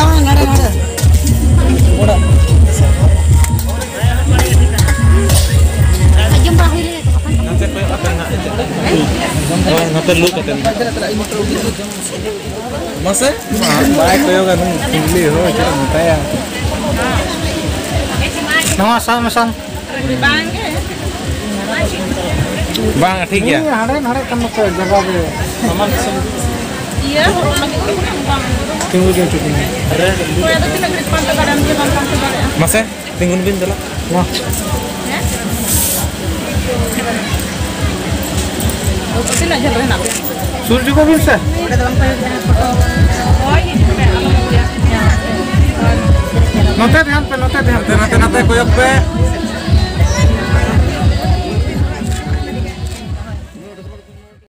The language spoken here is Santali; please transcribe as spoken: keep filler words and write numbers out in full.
ᱱᱚᱰᱮ, ᱱᱚᱰᱮ᱾ ᱚᱲᱟᱜ᱾ ᱟᱸᱡᱚᱢ ᱵᱟᱝ ᱦᱩᱭ ᱞᱮᱱᱟ ᱛᱚ, ᱵᱟᱠᱷᱟᱱ ᱱᱚᱛᱮ ᱠᱚᱭᱚᱜ ᱠᱟᱛᱮ ᱱᱟᱜ᱾ ᱦᱳᱭ, ᱱᱚᱛᱮ ᱞᱩ ᱠᱟᱛᱮ ᱱᱟᱜ᱾ ᱢᱟᱥᱮ? ᱵᱟᱭ ᱠᱚᱭᱚᱜᱟ ᱱᱩᱭ ᱪᱩᱜᱞᱤ ᱦᱚᱲ, ᱪᱮᱫ ᱮᱢ ᱢᱮᱛᱟᱭᱟ? ᱱᱚᱣᱟ ᱥᱟᱵ ᱢᱮ, ᱥᱟᱵ᱾ ᱵᱟᱝ, ᱴᱷᱤᱠ ᱜᱮᱭᱟ᱾ ᱱᱩᱭ ᱦᱟᱸᱰᱮ ᱱᱟᱰᱮ ᱠᱟᱱ ᱱᱚᱛᱮ ᱡᱟᱭᱜᱟ ᱜᱮ᱾ ᱤᱭᱟᱹ, ᱦᱚᱲ ᱞᱟᱹᱜᱤᱫ ᱫᱚ ᱵᱟᱝ᱾ ᱛᱤᱸᱜᱩ ᱜᱮ ᱦᱚᱪᱚ ᱠᱤᱱᱟ᱾ ᱚᱠᱚᱭ ᱟᱫᱚ ᱛᱤᱱᱟᱹᱜ ᱜᱷᱟᱹᱲᱤᱡ ᱯᱟᱱᱛᱮ ᱫᱟᱲᱮᱭᱟᱢ ᱡᱮ ᱵᱟᱢ ᱯᱟᱱᱛᱮ ᱫᱟᱲᱮᱭᱟᱜᱼᱟ? ᱢᱟᱥᱮ, ᱛᱤᱸᱜᱩᱱ ᱵᱤᱱ ᱫᱮᱞᱟ᱾ ᱢᱟ᱾ ᱦᱮᱸ? ᱛᱤᱱᱟᱹᱜ ᱡᱷᱟᱹᱞ ᱨᱮ ᱦᱮᱱᱟᱜ ᱯᱮᱭᱟ? ᱥᱩᱨ ᱦᱚᱪᱚ ᱠᱚᱵᱤᱱ ᱥᱮ᱾ ᱦᱳᱭ, ᱦᱤᱡᱩᱜ ᱯᱮ, ᱟᱞᱚᱢ ᱤᱭᱟᱹ᱾ ᱱᱚᱛᱮ ᱫᱷᱮᱭᱟᱱ ᱯᱮ, ᱱᱚᱛᱮ ᱫᱷᱮᱭᱟᱱ ᱯᱮ᱾ ᱱᱚᱛᱮ, ᱱᱚᱛᱮ, ᱱᱚᱛᱮ ᱠᱚᱭᱚᱜ ᱯᱮ᱾